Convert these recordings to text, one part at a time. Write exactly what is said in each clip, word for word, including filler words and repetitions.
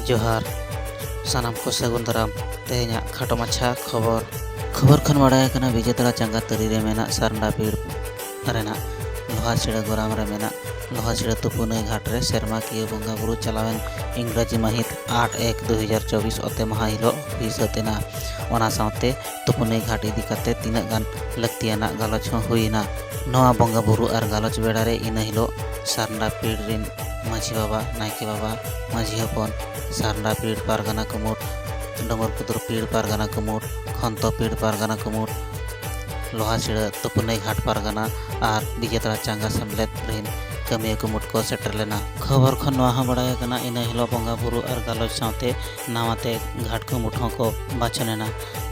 ᱡᱚᱦᱟᱨ᱾ ᱥᱟᱱᱟᱢ ᱠᱚ ᱥᱟᱹᱜᱩᱱ ᱫᱟᱨᱟᱢ᱾ ᱛᱮᱦᱮᱧᱟᱜ ᱠᱷᱟᱴᱚ ᱢᱟᱪᱷᱟ ᱠᱷᱚᱵᱚᱨ᱾ ᱠᱷᱚᱵᱚᱨ ᱠᱷᱚᱱ ᱵᱟᱲᱟᱭ ᱠᱟᱱᱟ, ᱵᱤᱡᱮᱛᱟᱲᱟ ᱪᱟᱸᱜᱟ ᱛᱟᱹᱨᱤ ᱨᱮ ᱢᱮᱱᱟᱜ ᱥᱟᱨᱱᱟ ᱯᱤᱲ ᱨᱮᱱᱟᱜ ᱞᱳᱦᱟᱪᱷᱤᱲᱟᱹ ᱜᱚᱨᱟᱢ ᱨᱮ ᱢᱮᱱᱟᱜ ᱞᱳᱦᱟᱪᱷᱤᱲᱟᱹ ᱛᱩᱯᱩᱱᱟᱹᱭ ᱜᱷᱟᱴ ᱨᱮ ᱥᱮᱨᱢᱟ ᱠᱤᱭᱟᱹ ᱵᱚᱸᱜᱟ ᱵᱩᱨᱩ ᱪᱟᱞᱟᱣᱮᱱ ᱤᱝᱨᱟᱡᱤ ᱢᱟᱹᱦᱤᱛ ᱟᱴ ᱮᱠ ᱫᱩ ᱦᱟᱡᱟᱨ ᱪᱚᱵᱵᱤᱥ ᱚᱛᱮ ᱢᱟᱦᱟ ᱦᱤᱞᱳᱜ ᱦᱩᱭ ᱥᱟᱹᱛ ᱮᱱᱟ᱾ ᱚᱱᱟ ᱥᱟᱶᱛᱮ ᱛᱩᱯᱩᱱᱟᱹᱭ ᱜᱷᱟᱴ ᱤᱫᱤ ᱠᱟᱛᱮ ᱛᱤᱱᱟᱹᱜ ᱜᱟᱱ ᱞᱟᱹᱠᱛᱤᱭᱟᱱᱟᱜ ᱜᱟᱞᱚᱪ ᱦᱚᱸ ᱦᱩᱭ ᱮᱱᱟ᱾ ᱱᱚᱣᱟ ᱵᱚᱸᱜᱟ ᱵᱩᱨᱩ ᱟᱨ ᱜᱟᱞᱚᱪ ᱵᱮᱲᱟ ᱨᱮ ᱤᱱᱟᱹ ᱦᱤᱞᱳᱜ ᱥᱟᱨᱱᱟ ᱯᱤᱲ ᱨᱤᱱ ᱢᱟᱹᱡᱷᱤ ᱵᱟᱵᱟ, ᱱᱟᱭᱠᱮ ᱵᱟᱵᱟ, ᱢᱟᱹᱡᱷᱤ ᱦᱚᱯᱚᱱ, ᱥᱟᱨᱱᱟ ᱯᱤᱲ ᱯᱟᱨᱜᱟᱱᱟ ᱠᱩᱢᱩᱴ, ᱰᱩᱢᱩᱨ ᱠᱩᱫᱩᱨ ᱯᱤᱲ ᱯᱟᱨᱜᱟᱱᱟ ᱠᱩᱢᱩᱴ, ᱠᱷᱚᱱᱛᱚ ᱯᱤᱲ ᱯᱟᱨᱜᱟᱱᱟ ᱠᱩᱢᱩᱴ, ᱞᱳᱦᱟᱪᱷᱤᱲᱟᱹ ᱛᱩᱯᱩᱱᱟᱹᱭ ᱜᱷᱟᱴ ᱯᱟᱨᱜᱟᱱᱟ ᱟᱨ ᱵᱤᱡᱮᱛᱟᱲᱟ ᱪᱟᱸᱜᱟ ᱥᱮᱢᱞᱮᱫ ᱨᱤᱱ ᱠᱟᱹᱢᱤᱭᱟᱹ ᱠᱩᱢᱩᱴ ᱠᱚ ᱥᱮᱴᱮᱨ ᱞᱮᱱᱟ᱾ ᱠᱷᱚᱵᱚᱨ ᱠᱷᱚᱱ ᱱᱚᱣᱟ ᱦᱚᱸ ᱵᱟᱲᱟᱭ ᱟᱠᱟᱱᱟ, ᱤᱱᱟᱹ ᱦᱤᱞᱳᱜ ᱵᱚᱸᱜᱟ ᱵᱩᱨᱩ ᱟᱨ ᱜᱟᱞᱚᱪ ᱥᱟᱶᱛᱮ ᱱᱟᱣᱟ ᱛᱮ ᱜᱷᱟᱴ ᱠᱩᱢᱩᱴ ᱦᱚᱸᱠᱚ ᱵᱟᱪᱷᱚᱱ ᱮᱱᱟ᱾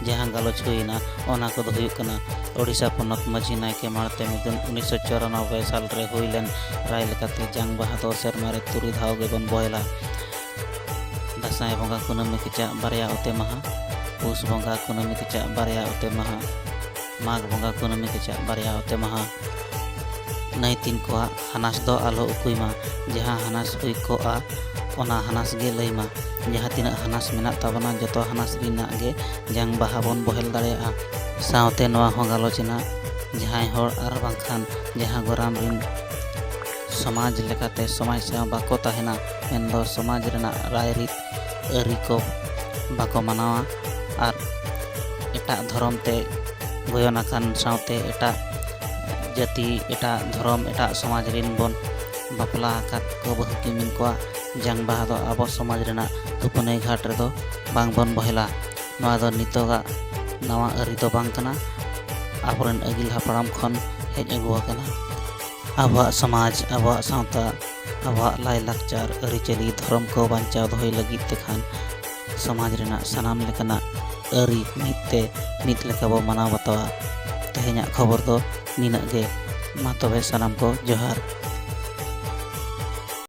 ᱡᱟᱦᱟᱸ ᱜᱟᱞᱚᱪ ᱦᱩᱭᱮᱱᱟ, ᱚᱱᱟ ᱠᱚᱫᱚ ᱦᱩᱭᱩᱜ ᱠᱟᱱᱟ, ᱳᱰᱤᱥᱟ ᱯᱚᱱᱚᱛ ᱢᱟᱹᱡᱷᱤ ᱱᱟᱭᱠᱮ ᱢᱟᱲᱛᱮ ᱢᱤᱫᱩᱱ ᱩᱱᱤᱥᱥᱚ ᱪᱚᱨᱟᱱᱚᱵᱵᱳᱭ ᱥᱟᱞ ᱨᱮ ᱦᱩᱭ ᱞᱮᱱ ᱨᱟᱭ ᱞᱮᱠᱟᱛᱮ ᱡᱟᱝ ᱵᱟᱦᱟ ᱫᱚ ᱥᱮᱨᱢᱟ ᱨᱮ ᱛᱩᱨᱩᱭ ᱫᱷᱟᱣ ᱜᱮᱵᱚᱱ ᱵᱚᱦᱮᱞᱟ᱾ ᱫᱟᱸᱥᱟᱭ ᱵᱚᱸᱜᱟ ᱠᱩᱱᱟᱹᱢᱤ ᱠᱮᱪᱟᱜ ᱵᱟᱨᱭᱟ ᱚᱛᱮ ᱢᱟᱦᱟ, ᱯᱩᱥ ᱵᱚᱸᱜᱟ ᱠᱩᱱᱟᱹᱢᱤ ᱠᱮᱪᱟᱜ ᱵᱟᱨᱭᱟ ᱚᱛᱮ ᱢᱟᱦᱟ, ᱢᱟᱜᱽ ᱵᱚᱸᱜᱟ ᱠᱩᱱᱟᱹᱢᱤ ᱠᱮᱪᱟᱜ ᱵᱟᱨᱭᱟ ᱚᱛᱮ ᱢᱟᱦᱟ᱾ ᱱᱟᱹᱭᱛᱤᱱ ᱠᱚᱣᱟᱜ ᱦᱟᱱᱟᱥ ᱫᱚ ᱟᱞᱚ ᱩᱠᱩᱭ ᱢᱟ, ᱡᱟᱦᱟᱸ ᱦᱟᱱᱟᱥ ᱦᱩᱭ ᱠᱚᱜᱼᱟ, ᱚᱱᱟ ᱦᱟᱱᱟᱥ ᱜᱮ ᱞᱟᱹᱭ ᱢᱟ᱾ ᱡᱟᱦᱟᱸ ᱛᱤᱱᱟᱹᱜ ᱦᱟᱱᱟᱥ ᱢᱮᱱᱟᱜ ᱛᱟᱵᱚᱱᱟ, ᱡᱚᱛᱚ ᱦᱟᱱᱟᱥ ᱨᱮᱱᱟᱜ ᱜᱮ ᱡᱟᱝ ᱵᱟᱦᱟ ᱵᱚᱱ ᱵᱚᱦᱮᱞ ᱫᱟᱲᱮᱭᱟᱜᱼᱟ᱾ ᱥᱟᱶᱛᱮ ᱱᱚᱣᱟ ᱦᱚᱸ ᱜᱟᱞᱚᱪ ᱮᱱᱟ, ᱡᱟᱦᱟᱸᱭ ᱦᱚᱲ ᱟᱨ ᱵᱟᱝᱠᱷᱟᱱ ᱡᱟᱦᱟᱸ ᱜᱚᱨᱟᱢ ᱨᱤᱱ ᱥᱚᱢᱟᱡᱽ ᱞᱮᱠᱟᱛᱮ ᱥᱚᱢᱟᱡᱽ ᱥᱟᱶ ᱵᱟᱠᱚ ᱛᱟᱦᱮᱱᱟ, ᱢᱮᱱᱫᱚ ᱥᱚᱢᱟᱡᱽ ᱨᱮᱱᱟᱜ ᱨᱟᱭᱨᱤᱛ ᱟᱹᱨᱤ ᱠᱚ ᱵᱟᱠᱚ ᱢᱟᱱᱟᱣᱟ ᱟᱨ ᱮᱴᱟᱜ ᱫᱷᱚᱨᱚᱢ ᱛᱮ ᱜᱚᱭᱚᱱ ᱟᱠᱟᱱ ᱥᱟᱶᱛᱮ ᱮᱴᱟᱜ ᱡᱟᱹᱛᱤ, ᱮᱴᱟᱜ ᱫᱷᱚᱨᱚᱢ, ᱮᱴᱟᱜ ᱥᱚᱢᱟᱡᱽ ᱨᱤᱱ ᱵᱚᱱ ᱵᱟᱯᱞᱟ ᱟᱠᱟᱫ ᱠᱚ ᱵᱟᱹᱦᱩ ᱠᱤᱢᱤᱱ ᱠᱚᱣᱟᱜ ᱡᱟᱝ ᱵᱟᱦᱟ ᱫᱚ ᱟᱵᱚ ᱥᱚᱢᱟᱡᱽ ᱨᱮᱱᱟᱜ ᱛᱩᱯᱩᱱᱟᱹᱭ ᱜᱷᱟᱴ ᱨᱮᱫᱚ ᱵᱟᱝ ᱵᱚᱱ ᱵᱚᱦᱮᱞᱟ᱾ ᱱᱚᱣᱟ ᱫᱚ ᱱᱤᱛᱚᱜᱟᱜ ᱱᱟᱣᱟ ᱟᱹᱨᱤ ᱫᱚ ᱵᱟᱝ ᱠᱟᱱᱟ, ᱟᱵᱚᱨᱮᱱ ᱟᱹᱜᱤᱞ ᱦᱟᱯᱲᱟᱢ ᱠᱷᱚᱱ ᱦᱮᱡ ᱟᱹᱜᱩ ᱟᱠᱟᱱᱟ᱾ ᱟᱵᱚᱣᱟᱜ ᱥᱚᱢᱟᱡᱽ, ᱟᱵᱚᱣᱟᱜ ᱥᱟᱶᱛᱟ, ᱟᱵᱚᱣᱟᱜ ᱞᱟᱭᱼᱞᱟᱠᱪᱟᱨ, ᱟᱹᱨᱤᱪᱟᱹᱞᱤ, ᱫᱷᱚᱨᱚᱢ ᱠᱚ ᱵᱟᱧᱪᱟᱣ ᱫᱚᱦᱚᱭ ᱞᱟᱹᱜᱤᱫ ᱛᱮᱠᱷᱟᱱ ᱥᱚᱢᱟᱡᱽ ᱨᱮᱱᱟᱜ ᱥᱟᱱᱟᱢ ᱞᱮᱠᱟᱱᱟᱜ ᱟᱹᱨᱤ ᱢᱤᱫ ᱛᱮ ᱢᱤᱫ ᱞᱮᱠᱟ ᱵᱚ ᱢᱟᱱᱟᱣ ᱵᱟᱛᱟᱣᱟ᱾ ᱛᱮᱦᱮᱧᱟᱜ ᱠᱷᱚᱵᱚᱨ ᱫᱚ ᱱᱤᱱᱟᱹᱜ ᱜᱮ᱾ ᱢᱟ ᱛᱚᱵᱮ ᱥᱟᱱᱟᱢ ᱠᱚ ᱡᱚᱦᱟᱨ᱾